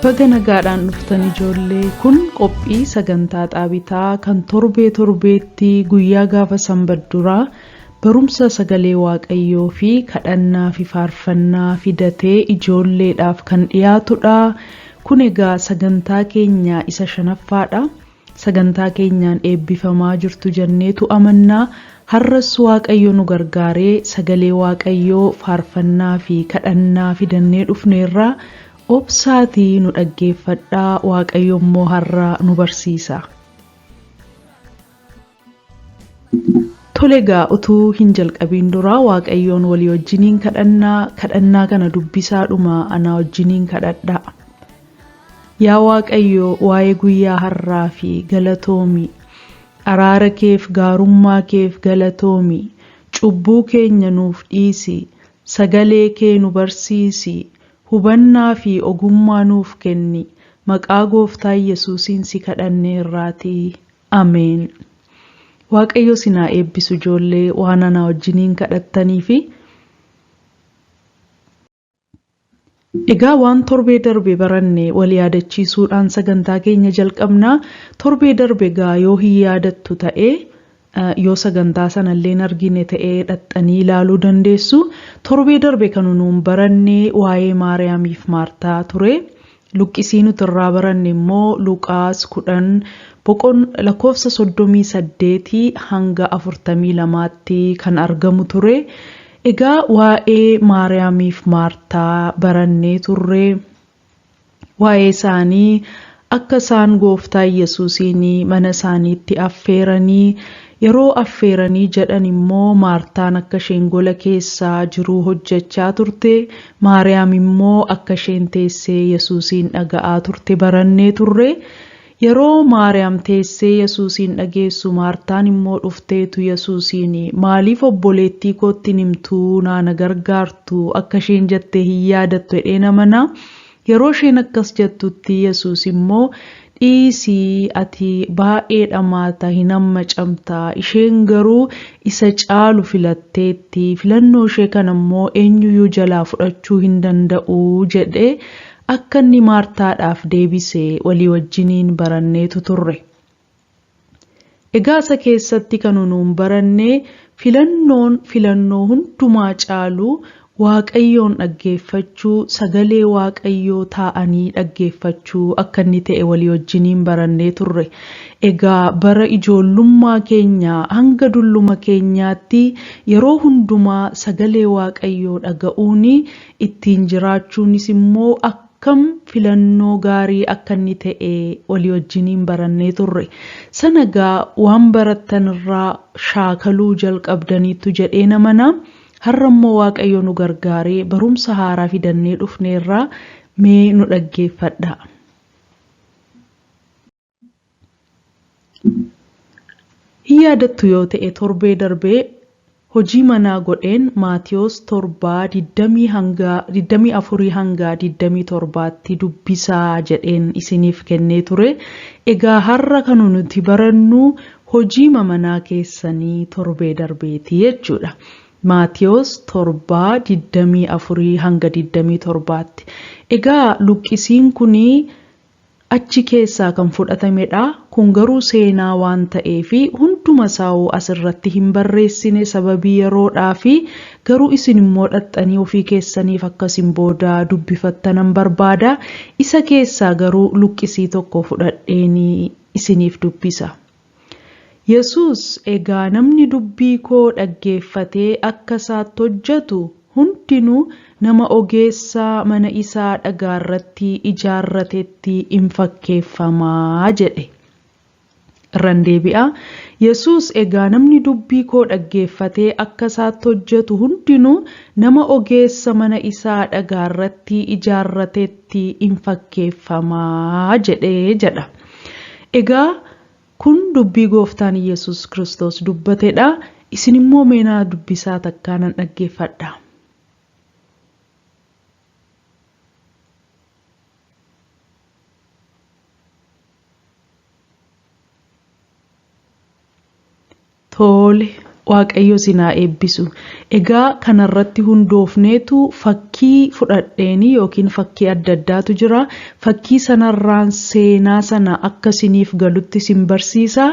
Baga nagaadhaan dhuftan ijoollee kun qophii sagantaa xaabitaa kan torbee torbeetti guyyaa gaafa sanbat duraa barumsa sagalee waaqayyoo fi kadhannaa fi faarfannaa fidatee ijoolleedhaaf kan dhiyaatudha. Kun egaa sagantaa keenya isa shanaffaadha. Sagantaa keenyaan eebbifamaa jirtu jenneetu amannaa. Har'as Waaqayyo nu gargaaree sagalee Waaqayyoo faarfannaa fi kadhannaa fidannee dhufneerra. Obsaatii nu dhaggeeffadhaa Waaqayyo immoo har'a nu barsiisa. Tole egaa utuu hin jalqabiin dura Waaqayyoon walii wajjiniin kadhannaa kadhannaa kana dubbisaadhuma anaa wajjiniin kadhadhaa. Yaa Waaqayyo waa'ee guyyaa har'aa fi galatoomi. Araara keef gaarummaa keef galatoomi. Cubbuu keenya nuuf dhiisi. Sagalee kee nu barsiisi. Hubannaa fi ogummaa nuuf kenni. Maqaa Gooftaa Yesuusiin si kadhanneerraatii. Ameen. Waaqayyo isin haa eebbisu ijoollee waan anaa wajjiniin kadhattanii fi Egaa waan torbee darbe baranne wal yaadachiisuudhaan sagantaa keenya jalqabna. Torbee darbe egaa yoo hin yaadattu ta'e yoo sagantaa sanallee hin argine ta'e dhaxxanii ilaaluu dandeessu. Torbee darbe kan nuun baranne waa'ee Maariyaamiif Maartaa ture. Luqqisii nuti irraa baranne immoo Luqaas 10 boqon lakkoofsa 38 hanga 42tti kan argamu ture. Egaa waa'ee Maariyaamiif Maartaa barannee turre. Waa'ee isaanii akka isaan Gooftaa Yesuusiin mana isaaniitti affeeranii yeroo affeeranii jedhan immoo Maartaan akka isheen gola keessaa jiruu hojjechaa turte, Maariyaam immoo akka isheen teessee Yesuusiin dhaga'aa turte barannee turre. Yeroo Maariyaam teessee Yesuusiin dhageessu Maartaan immoo dhufteetu Yesuusiin maaliif obboleettii kootti hin himtuu naa na gargaartu akka isheen jettee hin yaadattu jedheen amana. Yeroo isheen akkas jettutti Yesuus immoo dhiisi ati baay'ee dhamaata hin hammacamta isheen garuu isa caalu filatteetti filannoo ishee kana immoo eenyuyyuu jalaa fudhachuu hin danda'u jedhee akka inni Maartaadhaaf deebise walii wajjiniin baranneetu turre. Egaa isa keessatti kan nuun baranne filannoon filannoo hundumaa caalu Waaqayyoon dhaggeeffachuu, sagalee Waaqayyoo taa'anii dhaggeeffachuu akka inni ta'e walii wajjiniin barannee turre. Egaa bara ijoollummaa keenya hanga dulluma keenyaatti yeroo hundumaa sagalee Waaqayyoo dhaga'uun ittiin jiraachuunis immoo akkam filannoo gaarii akka inni ta'e walii wajjiniin barannee turre. Sana egaa waan barattan irraa shaakaluu jalqabdaniittu jedheen amana. Har'a immoo Waaqayyo nu gargaaree barumsa haaraa fidannee dhufneerra mee nu dhaggeeffadhaa. Hin yaadattu yoo ta'e torbee darbe hojii manaa godheen Maatewos 7 20 hanga 24 hanga 27tti dubbisaa jedheen isiniif kennee ture. Egaa har'a kan nuti barannu hojii manaa keessanii torbee darbeeti jechuudha. Maatewos 7 24 hanga 27tti. Egaa luqqisiin kun achi keessaa kan fudhatamedha. Kun garuu seenaa waan ta'eef hunduma isaa'uu asirratti hin barreessine sababii yeroodhaa fi garuu isin immoo dhaxxanii ofii keessaniif akkasin booda dubbifattanan barbaada. Isa keessaa garuu luqqisii tokko fudhadheen isiniif dubbisa. Yesuus, Egaa namni dubbii koo dhaggeeffatee akka isaatti hojjetu hundinuu nama ogeessa mana isaa dhagaa irratti ijaarratetti in fakkeeffama jedhe. Irran deebi'a. Yesuus, Egaa namni dubbii koo dhaggeeffatee akka isaatti hojjetu hundinuu nama ogeessa mana isaa dhagaa irratti ijaarratetti in fakkeeffama jedhe jedha. Egaa kun dubbii gooftaan Yesuus Kiristoos dubbatedha. Isin immoo mee naa dubbisaa takkaa nan dhaggeeffadha. Tole. Waaqayyo isin haa eebbisu. Egaa kanarratti hundoofneetu fakkii fudhadheenii yookiin fakkii adda addaatu jira. Fakkii sanarraan seenaa sana akka isiniif galutti isin barsiisa.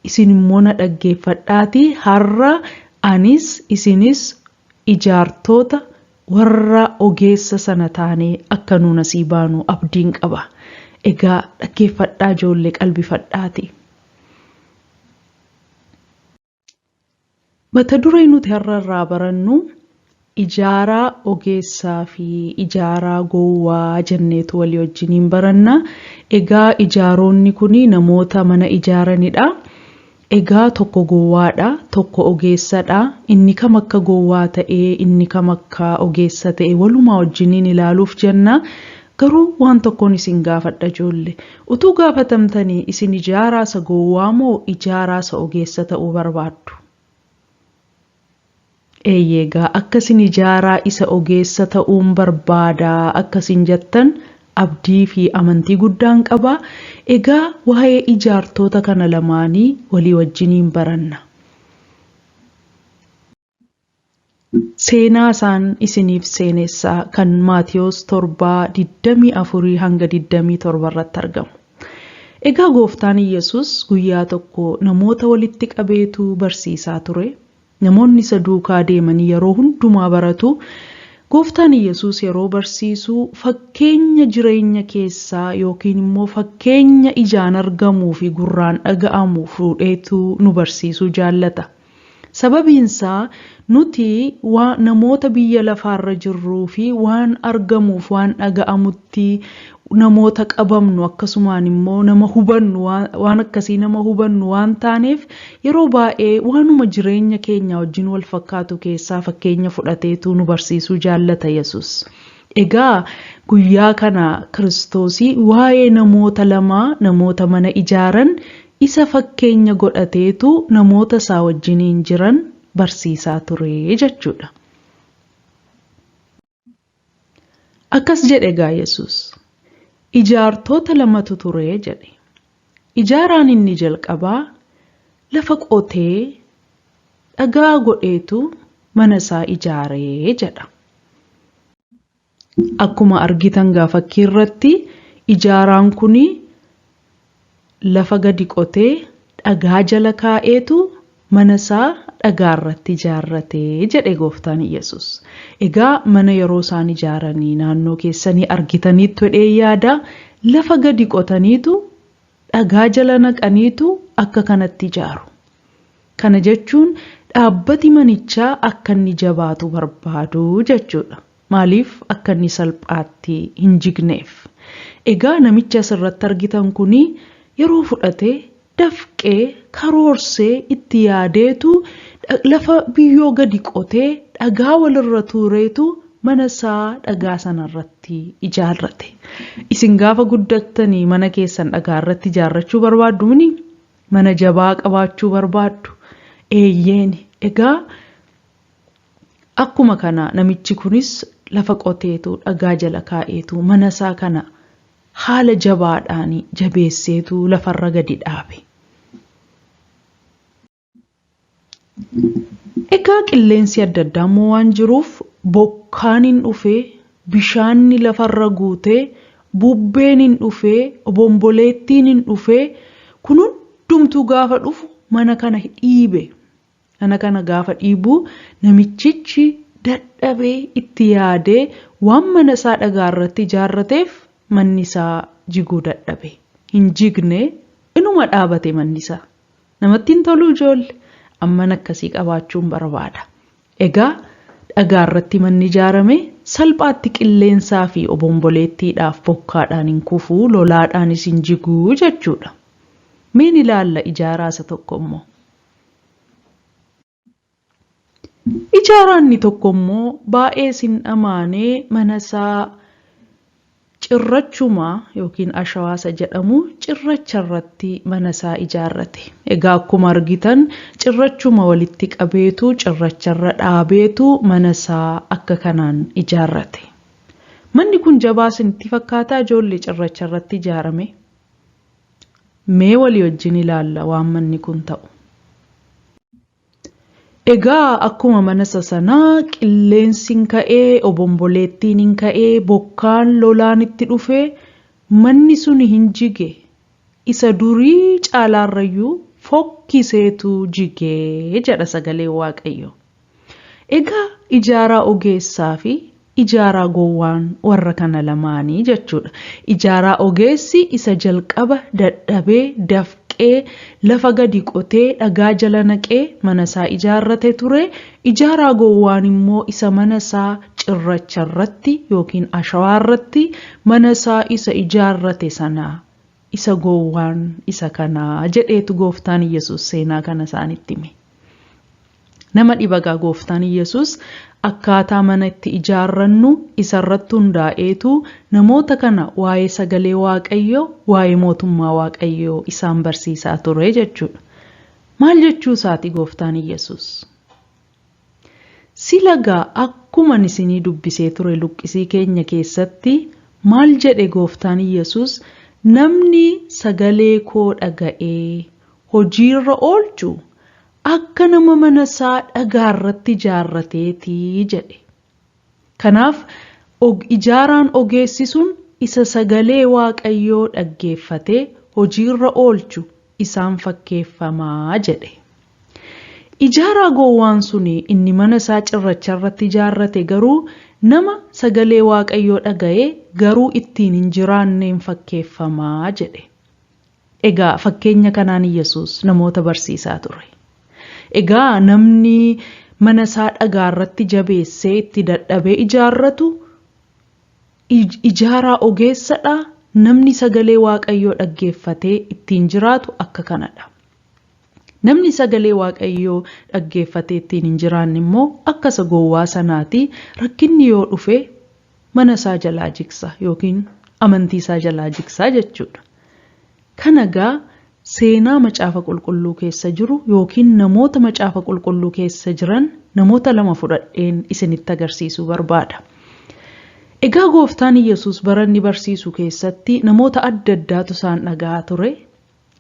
Isin immoo na dhaggeeffadhaati. Har'a anis isinis ijaartoota warra ogeessa sana taanee akka nuun asii baanu abdiin qaba. Egaa dhaggeeffadhaa ijoollee qalbifadhaati. Mata duree nuti har'a irraa barannu ijaaraa ogeessaa fi ijaaraa gowwaa jenneetu walii wajjiniin baranna. Egaa ijaaroonni kun namoota mana ijaaranidha. Egaa tokko gowwaadha, tokko ogeessadha. Inni kam akka gowwaa ta'ee, inni kam akka ogeessa ta'e walumaa wajjiniin ilaaluuf jenna. Garuu waan tokkoon isin gaafadha ijoolle. Utuu gaafatamtanii isin ijaaraa isa gowwaa moo ijaaraa isa ogeessa ta'uu barbaaddu? Eeyyee egaa akka isin ijaaraa isa ogeessa ta'uun barbaada akka isin jettan abdii fi amantii guddaan qaba. Egaa waa'ee ijaartoota kana lamaanii walii wajjiniin baranna. Seenaa isaan isiniif seenessa kan Maatiyos 7, 24 hanga 27 irratti argamu. Egaa gooftaan Iyyasuus guyyaa tokko namoota walitti qabeetu barsiisaa ture. Namoonni isa duukaa deemanii yeroo hundumaa baratu. Gooftaan Iyyasuus yeroo barsiisu fakkeenya jireenya keessaa yookiin immoo fakkeenya ijaan argamuu fi gurraan dhaga'amu fuudheetu nu barsiisuu jaallata. Sababiinsaa nuti namoota biyya lafaarra jirruu fi waan argamuuf waan dhaga'amutti namoota qabamnu akkasumaan immoo nama hubannu waan akkasii nama hubannu waan taaneef yeroo baay'ee waanuma jireenya keenya wajjin wal fakkaatu keessaa fakkeenya fudhateetu nu barsiisuu jaallata Yesuus. Egaa guyyaa kana Kiristoosii waa'ee namoota lamaa namoota mana ijaaran isa fakkeenya godhateetu namoota isaa wajjiniin jiran barsiisaa ture jechuudha. Akkas jedhe egaa Yesuus. Ijaartoota lamatu ture jedhe. Ijaaraan inni jalqabaa lafa qotee dhagaa godheetu mana isaa ijaare jedha. Akkuma argitan gaa fakkii irratti ijaaraan kun lafa gadi qotee dhagaa jala kaa'eetu mana isaa dhagaa irratti ijaarrate jedhe gooftaan Iyyasuus. Egaa mana yeroo isaan ijaaranii naannoo keessanii argitaniittu jedhee yaada lafa gadi qotaniitu dhagaa jala naqaniitu akka kanatti ijaaru. Kana jechuun dhaabbati manichaa akka inni jabaatu barbaadu jechuudha. Maaliif akka inni salphaatti hin jigneef. Egaa namichi asirratti argitan kun yeroo fudhate dafqee karoorsee itti yaadeetu lafa biyyoo gadi qotee dhagaa walirra tuureetu mana isaa dhagaa sanarratti ijaarrate. Isin gaafa guddattanii mana keessan dhagaa irratti ijaarrachuu barbaaddu mini? Mana jabaa qabaachuu barbaaddu? Eeyyeeni. Egaa akkuma kana namichi kunis lafa qoteetu dhagaa jala kaa'eetu mana isaa kana haala jabaadhaan jabeesseetu lafarra gadi dhaabe. Egaa qilleensi adda addaa immoo waan jiruuf bokkaan hin dhufee, bishaanni lafarra guutee, bubbeen hin dhufee, obomboleettiin hin dhufee, kun hundumtuu gaafa dhufu mana kana dhiibe. Mana kana gaafa dhiibu namichichi dadhabee itti yaadee waan mana isaa dhagaa irratti ijaarrateef manni isaa jiguu dadhabe. Hin jigne inuma dhaabate manni isaa. Namatti hin toluu ijoolle? An mana akkasii qabaachuun barbaada. Egaa dhagaa irratti manni ijaarame salphaatti qilleensaa fi obomboleettiidhaaf bokkaadhaan hin kufu, lolaadhaanis hin jigu jechuudha. Mee ni ilaalla ijaaraa isa tokko immoo. Ijaaraa inni tokko immoo baay'ees hin dhamaane mana isaa cirrachuma yookiin ashawaa isa jedhamu cirracha irratti mana isaa ijaarrate. Egaa akkuma argitan cirrachuma walitti qabeetu cirracha irra dhaabeetu mana isaa akka kanaan ijaarrate. Manni kun jabaa isinitti fakkaataa ijoollee cirracha irratti ijaarame? Mee walii wajjin ilaalla waan manni kun ta'u. Egaa akkuma mana isa sanaa qilleensi hin ka'ee, obomboleettiin hin ka'ee, bokkaan lolaan itti dhufe, manni suni hin jige. Isa durii caalaarrayyuu fokkiseetu jigee jedha sagaleen Waaqayyoo. Egaa ijaaraa ogeessaa fi ijaaraa gowwaan warra kana lamaanii jechuudha. Ijaaraa ogeessi isa jalqaba dadhabee dafqee lafa gadi qotee dhagaa jala naqee mana isaa ijaarrate ture. Ijaaraa gowwaan immoo isa mana isaa cirracha irratti yookiin ashawaa irratti mana isaa isa ijaarrate sana isa gowwaan isa kanaa jedheetu gooftaan Yesuus seenaa kana isaanitti hime. Nama dhibagaa gooftaan Yesuus akkaataa mana itti ijaarrannu isarratti hundaa'eetu namoota kana waa'ee sagalee Waaqayyoo, waa'ee mootummaa Waaqayyoo isaan barsiisaa ture jechuudha. Maal jechuu isaati gooftaan Yesuus? Silagaa akkuma isinii dubbisee ture luqqisii keenya keessatti maal jedhe gooftaan Yesuus? Namni sagalee koo dhaga'ee hojiirra oolchu akka nama mana isaa dhagaarratti ijaarrateetii jedhe. Kanaaf ijaaraan ogeessi sun isa sagalee Waaqayyoo dhaggeeffatee hojiirra oolchu isaan fakkeeffamaa jedhe. Ijaaraa gowwaan suni inni mana isaa cirracha irratti ijaarrate garuu nama sagalee Waaqayyoo dhaga'ee garuu ittiin hin jiraanneen fakkeeffamaa jedhe. Egaa fakkeenya kanaan Yesuus namoota barsiisaa ture. Egaa namni mana isaa dhagaarratti jabeessee itti dadhabee ijaarratu ijaaraa ogeessadha. Namni sagalee Waaqayyoo dhaggeeffatee ittiin jiraatu akka kanadha. Namni sagalee Waaqayyoo dhaggeeffatee ittiin hin jiraanne immoo akka isa gowwaa sanaati. Rakkinni yoo dhufe mana isaa jalaa jigsa yookiin amantii isaa jalaa jigsa jechuudha. Kana egaa seenaa macaafa qulqulluu keessa jiru yookiin namoota macaafa qulqulluu keessa jiran namoota lama fudhadheen isinitti agarsiisuu barbaada. Egaa gooftaan Yesuus bara inni barsiisu keessatti namoota adda addaatu isaan dhaga'aa ture.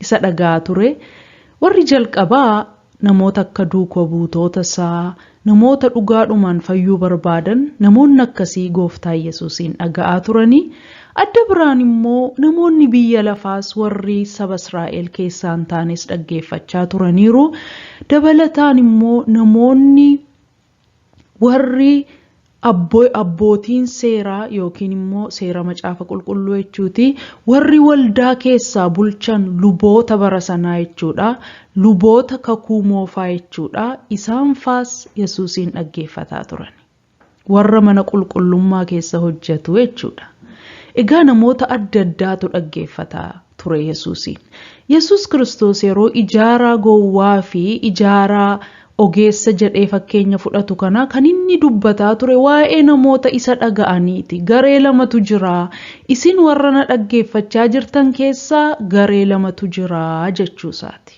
Isa dhaga'aa ture. Warri jalqabaa namoota akka duuka buutoota isaa, namoota dhugaadhumaan fayyuu barbaadan, namoonni akkasii gooftaa Yesuusiin dhaga'aa turanii. Adda biraan immoo namoonni biyya lafaas warri saba Israa'el keessaa hin taanes dhaggeeffachaa turaniiru. Dabalataan immoo namoonni warri abbootiin seeraa yookiin immoo seera macaafa qulqulluu jechuuti. Warri waldaa keessaa bulchan luboota bara sanaa jechuudha. Luboota kakuu moofaa jechuudha. Isaan faas Yesuusiin dhaggeeffataa turan. Warra mana qulqullummaa keessa hojjetu jechuudha. Egaa namoota adda addaatu dhaggeeffataa ture Yesuusiin. Yesuus Kiristoos yeroo ijaaraa gowwaa fi ijaaraa ogeessa jedhee fakkeenya fudhatu kana kan inni dubbataa ture waa'ee namoota isa dhaga'aniiti. Garee lamatu jira. Isin warra na dhaggeeffachaa jirtan keessaa garee lamatu jira jechuu isaati.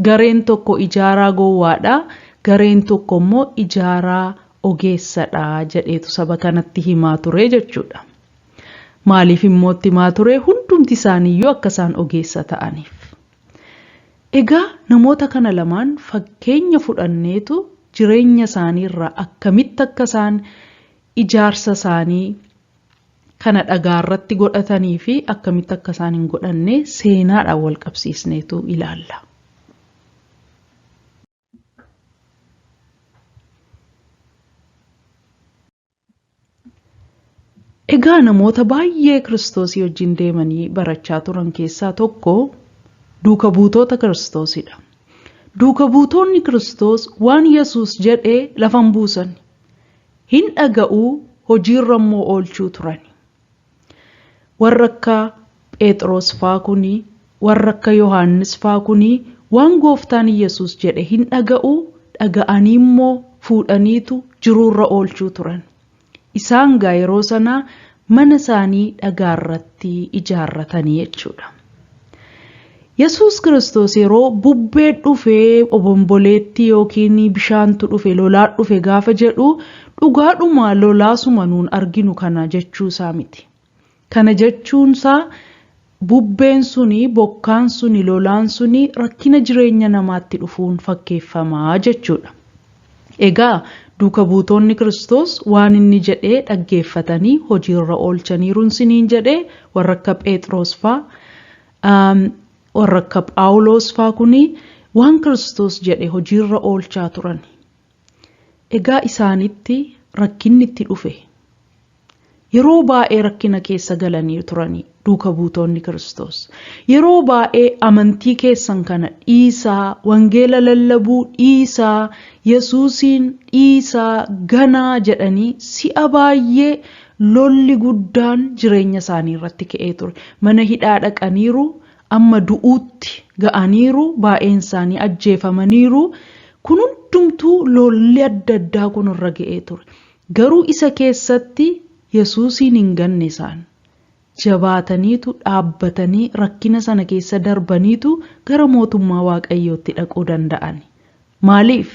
Gareen tokko ijaaraa gowwaadha. Gareen tokko immoo ijaaraa ogeessadha jedheetu saba kanatti himaa ture jechuudha. Maaliif immoo itti himaa ture? Hundumti isaaniiyyuu akka isaan ogeessa ta'aniif. Egaa namoota kana lamaan fakkeenya fudhanneetu jireenya isaaniirraa akkamitti akka isaan ijaarsa isaanii kana dhagaarratti godhatanii fi akkamitti akka isaan hin godhanne seenaadhaan wal qabsiisneetu ilaalla. Egaa namoota baay'ee Kiristoosii wajjin deemanii barachaa turan keessaa tokko duuka buutoota Kiristoosidha. Duuka buutoonni Kiristoos waan Yesuus jedhe lafan buusan. Hin dhaga'uu hojiirra immoo oolchuu turan. Warra akka Phexros faa kuni, warra akka Yohaannis faa kuni waan gooftaan Yesuus jedhe hin dhaga'uu, dhaga'anii immoo fuudhaniitu jiruurra oolchuu turan. Isaan gaa yeroo sanaa mana isaanii dhagaarratti ijaarratanii jechuudha. Yesuus Kiristoos yeroo bubbee dhufee obomboleettii yookiin bishaantu dhufe lolaa dhufe gaafa jedhu dhugaadhuma lolaasuma nuun arginu kana jechuu isaa miti. Kana jechuunsaa bubbeen suni, bokkaan suni, lolaan suni rakkina jireenya namaatti dhufuun fakkeeffamaa jechuudha. Egaa duuka buutonni Kiristoos waan inni jedhee dhaggeeffatanii hojiirra oolchaniiruun siniin jedhee warra akka Phexros fa'aa warra akka Phaawulos fa'aa kuni waan Kiristoos jedhe hojiirra oolchaa turan. Egaa isaanitti rakkinni itti dhufe. Yeroo baay'ee rakkina keessa galanii turanii duuka buutonni Kiristoos. Yeroo baay'ee amantii keessan kana dhiisaa, wangeela lallabuu dhiisaa, Yesuusiin dhiisaa, ganaa jedhanii si'a baay'ee lolli guddaan jireenya isaanii irratti ka'ee ture. Mana hidhaa dhaqaniiru, amma du'uutti ga'aniiru, baay'een isaanii ajjeefamaniiru. Kun hundumtuu lolli adda addaa kun irra ga'ee ture. Garuu isa keessatti Yesuusiin hin ganne isaan. Jabaataniitu dhaabbatanii rakkina sana keessa darbaniitu gara mootummaa Waaqayyootti dhaquu danda'an. Maaliif?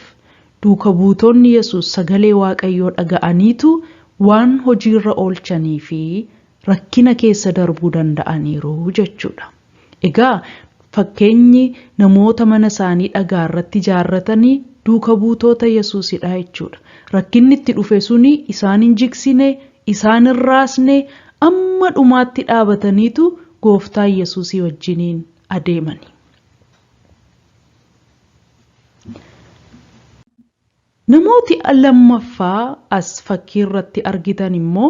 Duuka buutonni Yesuus sagalee Waaqayyoo dhaga'aniitu waan hojiirra oolchanii fi rakkina keessa darbuu danda'aniiru jechuudha. Egaa fakkeenyi namoota mana isaanii dhagaa irratti ijaarratanii duuka buutota Yesuusidha jechuudha. Rakkinni itti dhufe suni isaan hin jigsine, isaan hin raasne, amma dhumaatti dhaabataniitu gooftaa Yesuusii wajjiniin adeemani. Namooti lammaffaa as fakkii irratti argitan immoo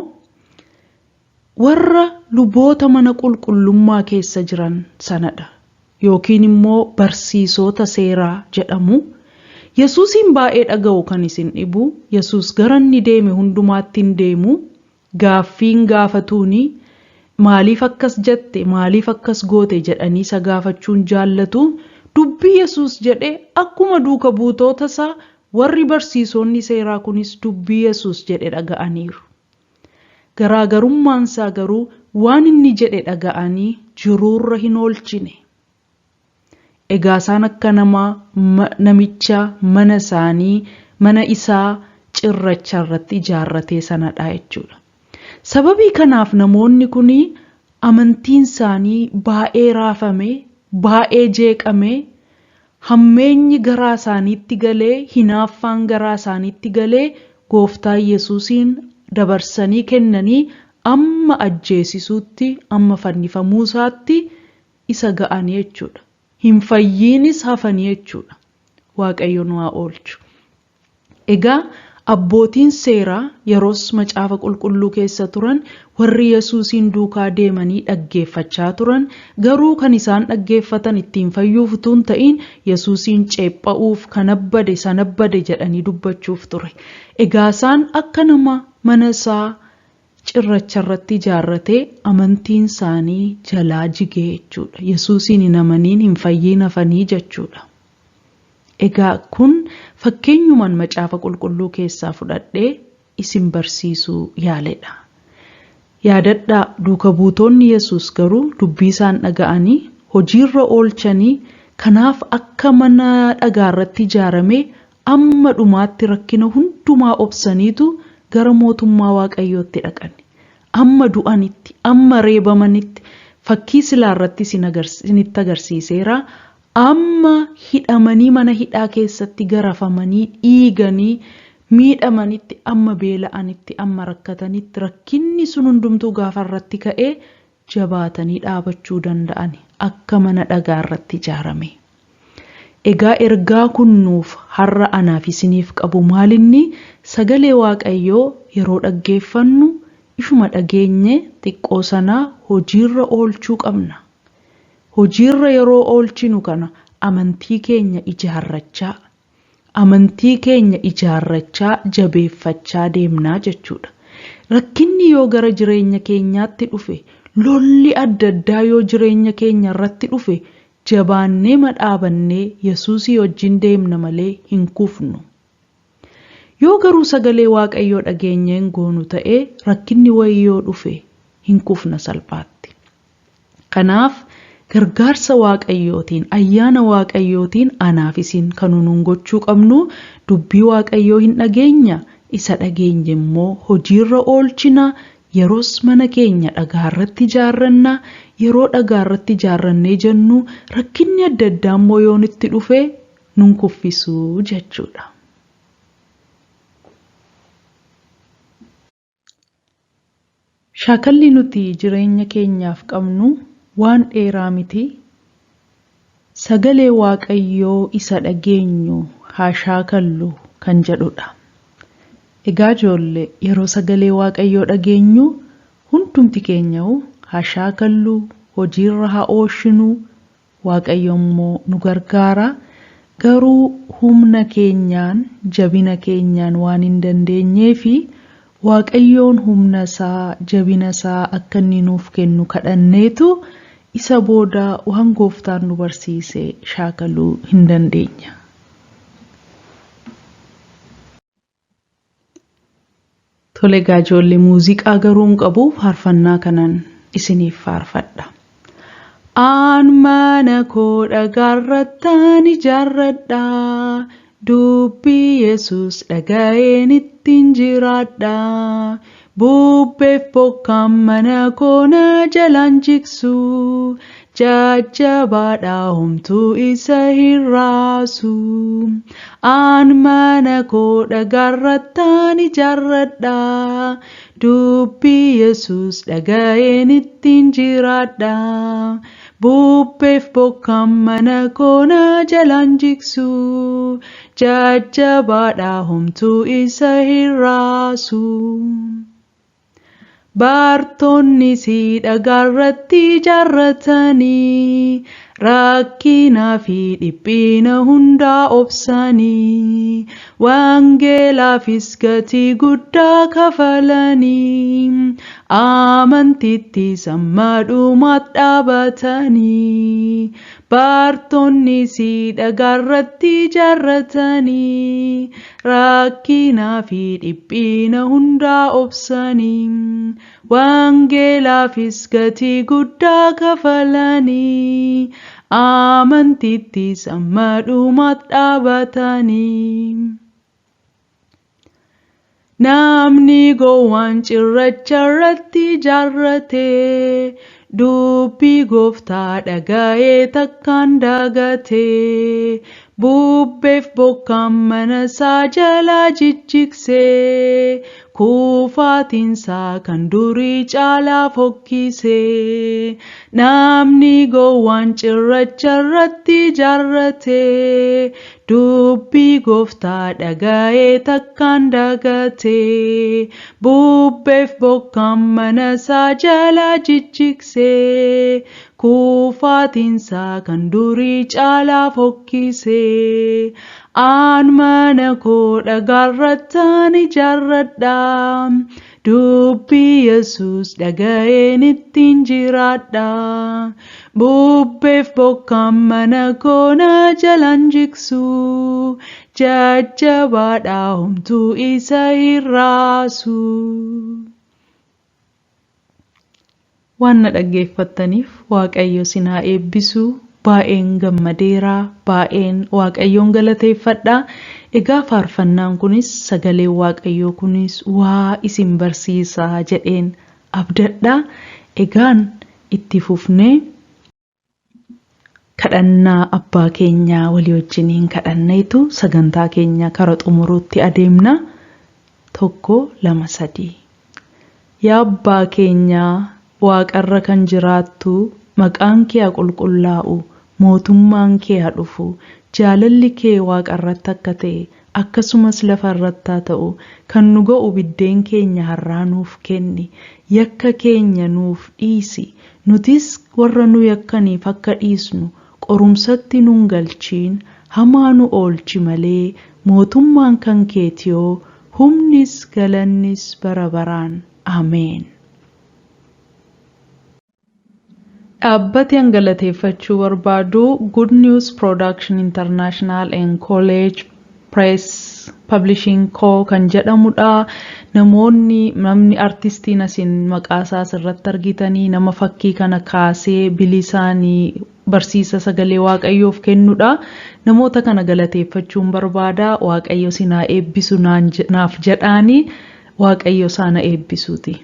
warra luboota mana qulqullummaa keessa jiran sanadha. Yookiin immoo barsiisota seeraa jedhamu. Yesuusiin baay'ee dhaga'u kan isin dhibu, Yesuus gara inni deeme hundumaatti hin deemu, gaaffiin gaafatuuni maaliif akkas jette, maaliif akkas goote jedhanii isa gaafachuun jaallatu. Dubbii Yesuus jedhe akkuma duuka buutota isaa warri barsiisonni seeraa kunis dubbii Yesuus jedhe dhaga'aniiru. Garaagarummaan isaa garuu waan inni jedhe dhaga'anii jiruurra hin oolchine. Egaa isaan akka namicha mana isaanii mana isaa cirracha irratti ijaarratee sanadha jechuudha. Sababii kanaaf namoonni kun amantiin isaanii baay'ee raafame, baay'ee jeeqame, hammeenyi garaa isaaniitti galee, hinaaffaan garaa isaaniitti galee gooftaa Yesuusiin dabarsanii kennanii amma ajjeesisuutti, amma fannifamuu isaatti isa ga'anii jechuudha. Hin fayyiinis hafanii jechuudha. Waaqayyo nu haa oolchu. Egaa abbootiin seeraa yeroos macaafa qulqulluu keessa turan warri Yesuusiin duukaa deemanii dhaggeeffachaa turan garuu kan isaan dhaggeeffatan ittiin fayyuuf utuu hin ta'in Yesuusiin ceepha'uuf kan abbade sana abbade jedhanii dubbachuuf ture. Egaa isaan akka nama mana isaa cirracha irratti ijaarratee amantiin isaanii jalaa jigee jechuudha. Yesuusiin hin amaniin hin fayyiin hafanii jechuudha. Egaa kun fakkeenyumaan macaafa qulqulluu keessaa fudhadhee isin barsiisuu yaaledha. Yaadadhaa duuka buutonni Yesuus garuu dubbii isaan dhaga'anii hojiirra oolchanii kanaaf akka mana dhagaa irratti ijaarame amma dhumaatti rakkina hundumaa obsaniitu gara mootummaa Waaqayyootti dhaqan. Amma du'anitti, amma reebamanitti fakkii silaa irratti isinitti agarsiiseera. Amma hidhamanii mana hidhaa keessatti garafamanii dhiiganii miidhamanitti, amma beela'anitti, amma rakkatanitti rakkinni sun hundumtuu gaafa irratti ka'ee jabaatanii dhaabachuu danda'an akka mana dhagaa irratti ijaarame. Egaa ergaa kun nuuf har'a anaaf isiniif qabu maalinni sagalee Waaqayyoo yeroo dhaggeeffannu ishuma dhageenye xiqqoo sanaa hojiirra oolchuu qabna. Hojiirra yeroo oolchinu kana amantii keenya ijaarrachaa jabeeffachaa deemnaa jechuudha. Rakkinni yoo gara jireenya keenyaatti dhufe, lolli adda addaa yoo jireenya keenya irratti dhufe, jabaannee madhaabannee Yesuusii wajjin deemna malee hin kufnu. Yoo garuu sagalee Waaqayyoo dhageenyee hin goonu ta'ee rakkinni wayii yoo dhufe hin kufna salphaatti. Kanaaf gargaarsa Waaqayyootiin, ayyaana Waaqayyootiin anaaf isin kan nuun gochuu qabnu dubbii Waaqayyoo hin dhageenya, isa dhageenye immoo hojiirra oolchina. Yeroos mana keenya dhagaa irratti ijaarranna. Yeroo dhagaa irratti ijaarrannee jennu rakkinni adda addaa immoo yoo nutti dhufe nun kuffisuu jechuudha. Shaakalli nuti jireenya keenyaaf qabnu waan dheeraa miti. Sagalee Waaqayyoo isa dhageenyu haa shaakallu kan jedhudha. Egaa ijoollee yeroo sagalee Waaqayyoo dhageenyu hundumti keenyahu haa shaakallu, hojiirra haa oolchinu, Waaqayyo immoo nu gargaara. Garuu humna keenyaan, jabina keenyaan waan hin dandeenyeefi Waaqayyoon humna isaa, jabina isaa akka inni nuuf kennu kadhanneetu isa booda waan gooftaan nu barsiise shaakaluu hin dandeenya. Tole egaa ijoollee muuziqaa garuu hin qabu faarfannaa kanan isiniif faarfadha. Aan mana koo dhagaarrattan ijaarradha. Dubbii Yesuus dhaga'een ittiin jiraadha. Bubbeef bokkaan mana koo na jalaan jigsu. Jajjabaadha homtuu isa hin raasu. Aan mana koo dhagaarrattan ijaarradha. Dubbii Yesuus dhaga'een ittiin jiraadha. Bubbeef bokkaan mana koo na jalaan jigsu. Jajjabaadha homtuu isa hin raasu. Bartoonni si dhagaarratti ijaarratanii rakkinaa fi dhiphina hundaa obsanii wangeelaafis gatii guddaa kafalanii amantiitti hamma dhumaatti dhaabatanii Bartoonni si dhagaarratti ijaarratanii rakkinaa fi dhiphina hundaa obsanii wangeelaafis gatii guddaa kafalanii amantiittis hamma dhumaatti dhaabatanii. Namni gowwaan cirracha irratti ijaarrate dubbii gooftaa dhaga'ee takkaan dagate bubbeef bokkaan mana isaa jalaa jijjigse kufaatiinsaa kan durii caalaa fokkise namni gowwaan cirracha irratti ijaarrate Dubbii gooftaa dhaga'ee takkaan dagate bubbeef bokkaan mana isaa jalaa jijjigse kufaatiinsaa kan durii caalaa fokkise aan mana koo dhagaarrattan ijaarradha Dubbii Yesuus dhaga'een ittiin jiraadha. Bubbeef bokkaan mana koo na jalaan jigsu. Jajjabaadha homtuu isa hin raasu. Waan na dhaggeeffattaniif Waaqayyo isin haa eebbisu. Baay'een gammadeera, baay'een Waaqayyoon galateeffadha. Egaa faarfannaan kunis sagaleen Waaqayyoo kunis waa isin barsiisa jedheen abdadha. Egaan itti fufnee kadhannaa abbaa keenyaa walii wajjiniin kadhanneetu sagantaa keenya kara xumuruutti adeemna. Tokko, lama, sadii. Yaa Abbaa keenya waaqarra kan jiraattu, maqaan kee haa qulqullaa'u, mootummaan kee haa dhufu, jaalalli kee waaqarratti akka ta'e, akkasumas lafa irratti haa ta'u. Kan nu ga'u biddeen keenya har'aa nuuf kenni. Yakka keenya nuuf dhiisi, nutis warra nu yakkaniif akka dhiisnu, qorumsatti nun galchiin, hamaa nu oolchi malee, mootummaan kan keetiyoo, humnis galannis bara baraan. Ameen. Dhaabbati an galateeffachuu barbaadu Good News Production International and College Press Publishing Co kan jedhamudha. Namoonni namni artistiin asin maqaa isaa asirratti argitanii nama fakkii kana kaasee bilisaanii barsiisa sagalee Waaqayyoof kennudha. Namoota kana galateeffachuun barbaada. Waaqayyo isin haa eebbisu naaf jedhaanii Waaqayyo isaan haa eebbisuuti.